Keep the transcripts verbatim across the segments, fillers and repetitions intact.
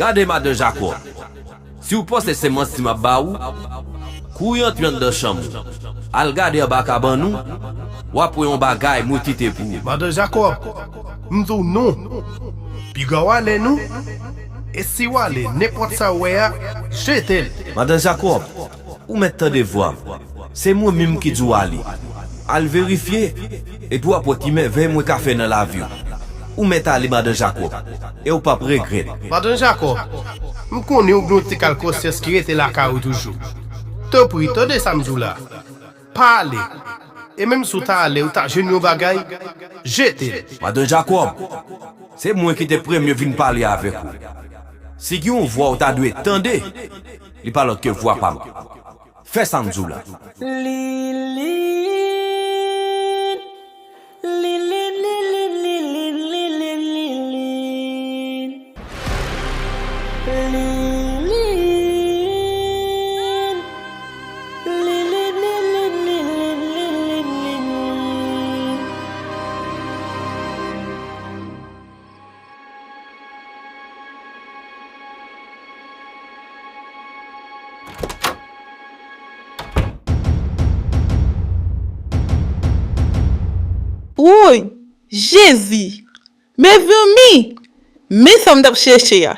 Gade, Madan Jakòb, si w panse se manti m ap ba ou, kouri antre anndan chanm ou. Al gade anba kabann ou, w ap wè yon bagay mwen kite pou ou. Madan Jakòb, m di w non. Piga w ale non. E si w ale, nenpòt sa w wè a, jete l. Madan Jakòb, ou mèt tande vwa m. Se mwen menm ki di w ale. Al verifye, epi w ap wè ki mèvèy mwen ka fè nan lavi w. Ou mèt ale, Madan Jakòb, e w p ap regrèt. Madan Jakòb, m konnen w gen yon ti kal konsyans ki rete lakay ou toujou. Tanpri, tande sa m di w la. Pa ale. E menm si w ta ale, ou ta jwenn yon bagay, jete l. Madan Jakòb, se mwen ki te premye vin pale avèk ou. Si gen yon vwa ou ta dwe tande, li pa lòt ke vwa pa m. Fè sa m di w la. Lilin, Lilin, Lilin, Lilin, Lilin, Lilin. Lilin. Lilin, Lilin, Lilin, Lilin, Lilin. Wouy! Jezi! Mezanmi! Men sa m t ap chèche a.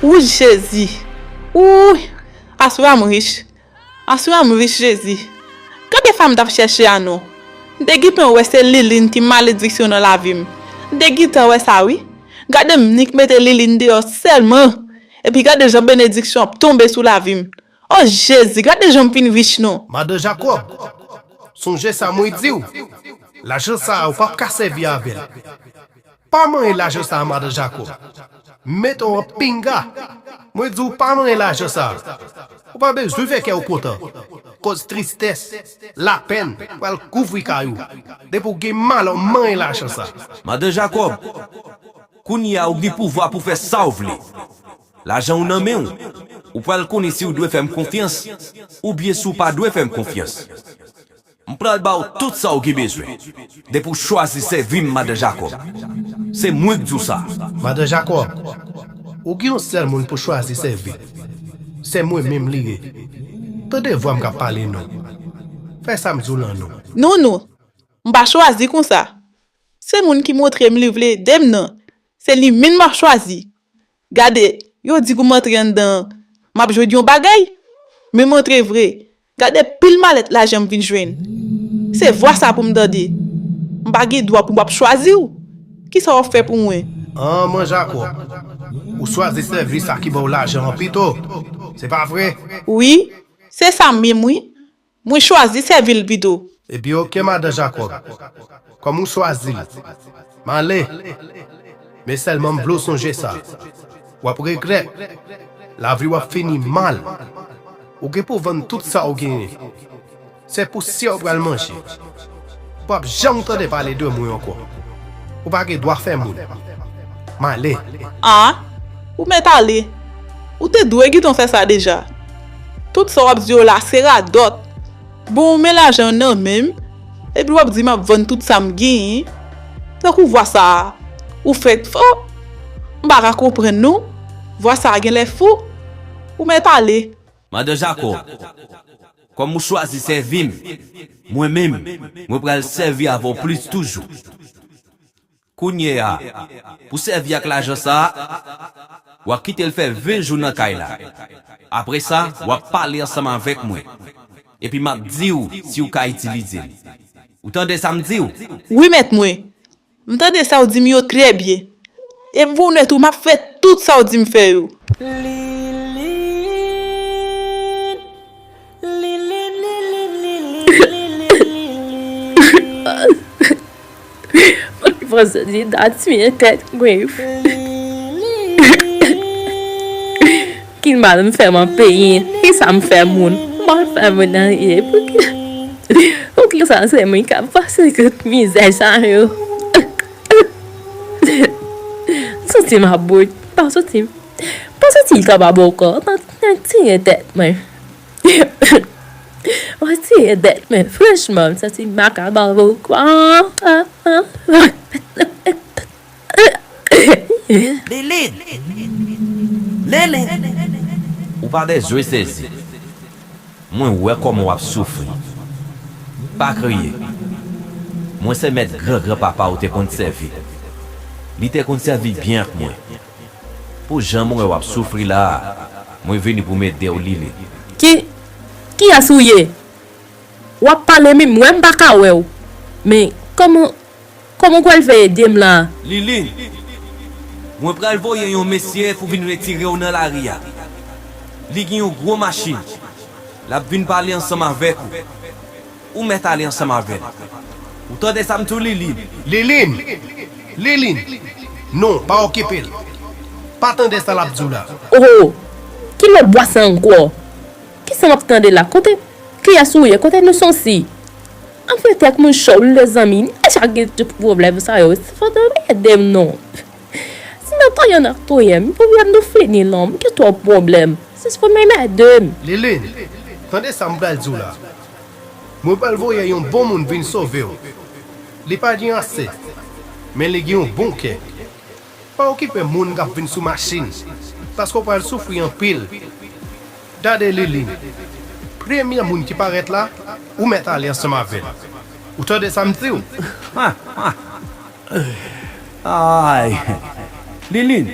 Wouy, Jezi! Wouy! Aswè a m rich. Aswè a m rich, Jezi. Gade sa m t ap chèche a non. M te gentan wè se Lilin ki malediksyon nan lavi m. M te gentan wè sa wi. Gade m nik mete Lilin deyò sèlman. Epi gade jan benediksyon ap tonbe sou lavi m. O Jezi, gade jan m fin rich non. Madan Jakòb, sonje sa mwen di w. Lajan sa a, ou p ap ka sèvi avè l. Pa manyen lajan sa a, Madan Jakòb. M mete w an pinga. Mwen di w pa manyen lajan sa a. Ou pa bezwen fè kè w kontan. Koz tristès, lapenn pral kouvri kay ou. Depi w gen malè, w manyen lajan sa a. Madan Jakòb, kounye a ou gen pouvwa pou fè sa w vle. Lajan w nan men w. Ou pral konnen si w dwe fè m konfyans, oubyen si w pa dwe fè m konfyans. M pral ba w tout sa w gen bezwen. Depi w chwazi sèvi m, Madan Jakòb. Se mwen k di w sa. Madan Jakòb, ou gen yon sèl moun pou chwazi sèvi. Se mwen menm li ye. Tande vwa m k ap pale non. Fè sa m di w lan non. Non, non. M pa chwazi konsa. Se moun ki montre m li vle ede m nan. Se li menm m ap chwazi. Gade, yo di pou m antre anndan an, m ap jwenn yon bagay. Men m antre vre. Gade pil malèt lajan m vin jwenn. Se vwa sa pou m tande. M pa gen dwa pou m p ap chwazi w. Kisa w ap fè pou mwen? An, Man Jakòb, ou chwazi sèvi sa ki ba w lajan an pito. Se pa vre? Wi, se sa menm wi. Mwen chwazi sèvi l pito. Ebyen oke, Madan Jakòb. Kòm ou chwazi l, m ale. Men sèlman m vle w sonje sa. W ap regrèt. Lavi w ap fini mal. Ou gen pou vann tout sa w genyen. Se pousyè w pral manje. W p ap janm tande pale de mwen ankò. Ou pa gen dwa fè moun. M ale. A, ou mèt ale. Ou te dwe gentan fè sa deja. Tout sa w ap di yo la se radòt. Bon, men lajan an nan men m, epi w ap di m ap vann tout sa m genyen. Tankou vwa sa a, ou fèk fou. M pa ka konprann non. Vwa sa a genlè fou. Ou mèt ale. Madan Jakòb, kòm ou chwazi sèvi m, mwen menm, mwen pral sèvi avè w plis toujou. Kounye a, pou sèvi ak lajan sa a, w ap kite l fè ven jou nan kay la. Apre sa, w ap pale ansanm avèk mwen. Epi m ap di w si w ka itilize l. Ou tande sa m di w? Wi, mèt mwen. M tande sa w di m yo trè byen. E m pwomèt ou m ap fè tout sa w di m fè yo. Lilin, Lilin, Lilin, Lilin, Lilin, Lilin. Mwen panse se dati men tèt mwen. Ki mal m fè m an peyi? Kisa m fè moun? M pa fè moun anyen. Poukisa, poukisa se mwen k ap pase tout mizè sa yo? Santi m ap bout. Pa santi m. Pa santi l kapab ankò. Nan, nan tire tèt mwen. Mwen tire tèt mwen. Franchman, m santi m makab ankò. Lilin! Lili! Ou pa bezwen sezi. Mwen wè kòman w ap soufri. Pa kriye. Mwen se mèt gran gran papa w te konn sèvi. Li te konn sèvi byen ak mwen. Pou jan mwen wè w ap soufri la a, mwen vini pou m ede w, Lili. Ki, kiyès ou ye? W ap pale menm, mwen m pa ka wè w. Men, kòman, kòman w pral fè ede m la? Lilin, mwen pral voye yon mesye pou vin retire w nan lari a. Li gen yon gwo machin. L ap vin pale ansanm avèk ou. Ou mèt ale ansanm avè l. Ou tande sa m di w, Lilin? Lilin! Lilin! Non, pa okipe l. Pa tande sa l ap di w la. Oh! Ki lòt bwa sa ankò? Kisa m ap tande la? Kote, kiyès ou ye? Kote nou sòti? Anfèt, ak moun chòl, lèzanmi, nou deja gen tout pwoblèm sa yo. Fò nou ede m non. Si n ap touye, n ap touye m. Pwoblèm nou fini non. M gen twòp pwoblèm. Sis fò menm ede m. Lilin, tande sa m pral di w la. Mwen pral voye yon bon moun vin sove w. Li pa gen asè, men li gen yon bon kè. Pa okipe moun k ap vin sou machin, paske w pral soufri anpil. Gade Lilin, premye moun ki parèt la, ou mèt ale ansanm avè l. Ou tande sa m di w? Ay, Lilin,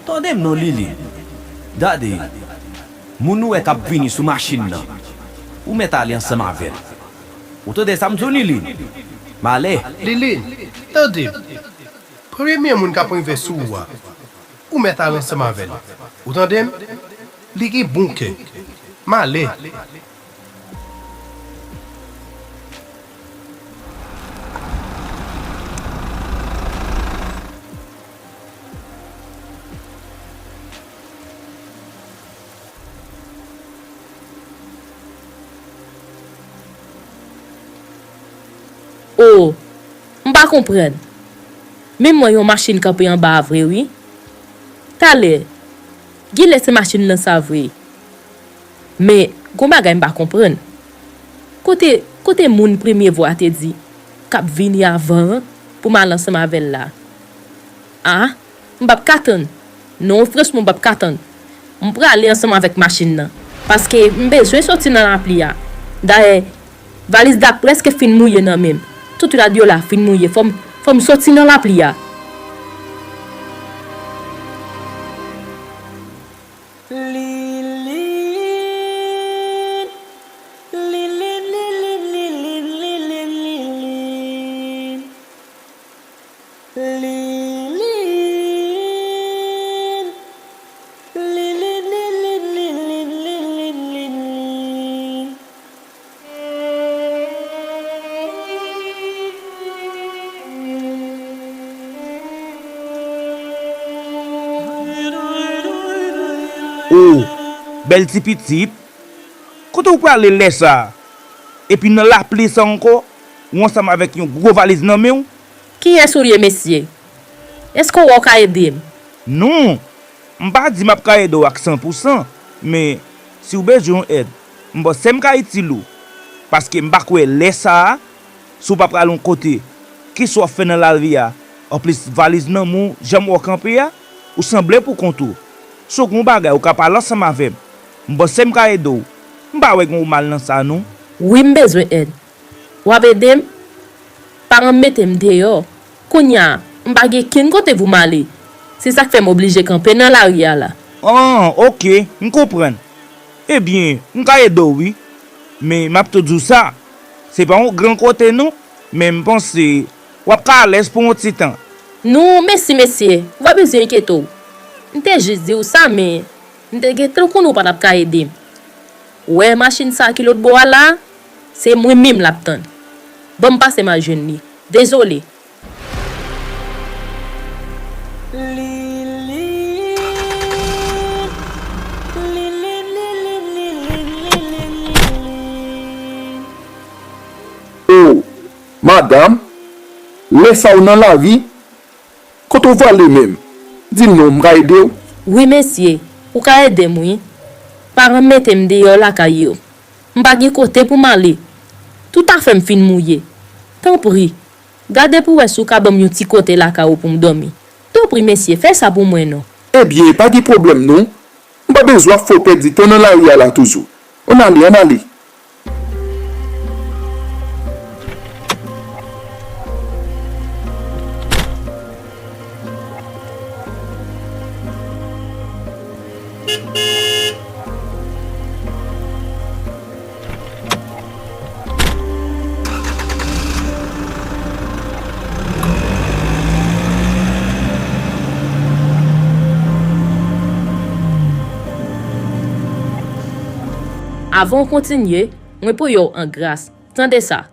tande m non, Lilin. Gade, moun ou wè k ap vini sou machin nan, ou mèt ale ansanm avè l. Ou tande sa m di w, Lilin? M ale. Lilin, tande m. Premye moun k ap rive sou ou a, ou mèt al ansanm avè l. Ou tande m? Li gen bon kè. M ale. Oh, m pa konprann. Men m wè yon machin kanpe anba a vre wi. Talè, genlè se machin nan sa vre. Men, gon bagay m pa konprann. Kote, kote moun premye vwa te di k ap vini avan an pou m al ansanm avè l la? A, m p ap ka tann. Non, franchman, m p ap ka tann. M prale ansanm avèk machin nan. Paske m bezwen soti nan lapli a. Dayè, valiz la prèske fin mouye nan men m. Tout radyo la fin mouye. Fò m, fò m soti nan lapli a. Lilin, Lilin, Lilin, Lilin, Lilin. Lilin. Lilin, Lilin, Lilin, Lilin, Lilin. Oh, bèl ti pitit. Kote w prale lè sa a? Epi nan lapli sa ankò, ou ansanm avèk yon gwo valiz nan men w? Kiyès ou ye, mesye? Èske w wè w ka ede m? Non, m pa di m ap ka ede w ak san pou san, men si w bezwen yon èd, m panse m ka itil ou. Paske m pa kwè lè sa a, si w pa pral yon kote, kisa w ap fè nan lari a? Anplis, valiz nan men w, jan m wè w kanpe a, ou sanble pou kont ou. Si w gen yon bagay, ou ka pale ansanm avè m. M panse m ka ede w. M pa wè gen yon mal nan sa, non. Wi, m bezwen èd. W ap ede m? Paran m mete m deyò. Kounye a, m pa gen kenn kote pou m ale. Se sa k fè m oblije kanpe nan lari a la. Ah, oke, m konprann. Ebyen, m ka ede w, wi. Men m ap tou di w sa, se pa yon gran kote, non, men m panse w ap ka alèz pou yon ti tan. Non, mèsi, mesye, w pa bezwen enkyete w. M te jis di w sa, men m te gentan konnen w pa t ap ka ede m. Ou wè machin sa a ki lòt bò a la a? Se mwen menm l ap tann. Ban m pase m al jwenn li. Dezole. Lilin, Lilin, Lilin, Lilin, Lilin, Lilin. Oh, madanm, lè sa a w nan lari? Kote w prale menm? Di m non, m ka ede w? Wi, mesye, ou ka ede m, wi. Paran m mete m deyò lakay yo. M pa gen kote pou m ale. Tout afè m fin mouye. Tanpri, gade pou w wè si w ka ban m yon ti kote lakay ou pou m dòmi. Tanpri, mesye, fè sa pou mwen non. Ebyen, pa gen pwoblèm non. M pa bezwen ap fè w pèdi tan nan lari a la toujou. Ann ale, ann ale. Avan w kontinye, mwen priye w an gras, tande sa.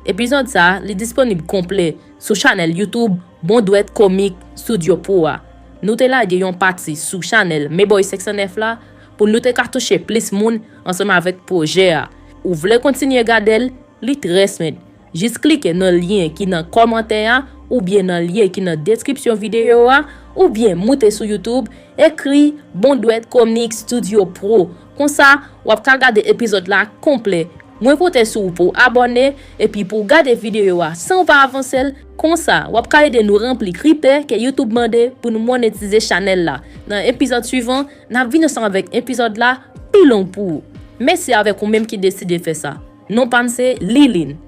Epizòd sa a, li disponib konplè sou chanèl YouTube Bon Dwèt Comic Studio Pro a. Nou te lage yon pati sou chanèl Meboy senk san nèf la pou nou te ka touche plis moun ansanm avèk pwojè a. Ou vle kontinye gade l? Li trè senp. Jis klike nan lyen ki nan kòmantè a oubyen nan lyen ki nan deskripsyon videyo a, oubyen moute sou YouTube, ekri Bon Dwèt Comic Studio Pro. Konsa, w ap ka gade epizòd la konplè. Mwen konte sou ou pou w abòne epi pou w gade videyo a san w pa avanse l. Konsa, w ap ka ede nou ranpli kritè ke YouTube mande pou nou monetize chanèl la. Nan epizòd swivan, n ap vin ansanm avèk epizòd la pi long pou ou. Mèsi avèk ou menm ki deside fè sa. Non pa m se Liline.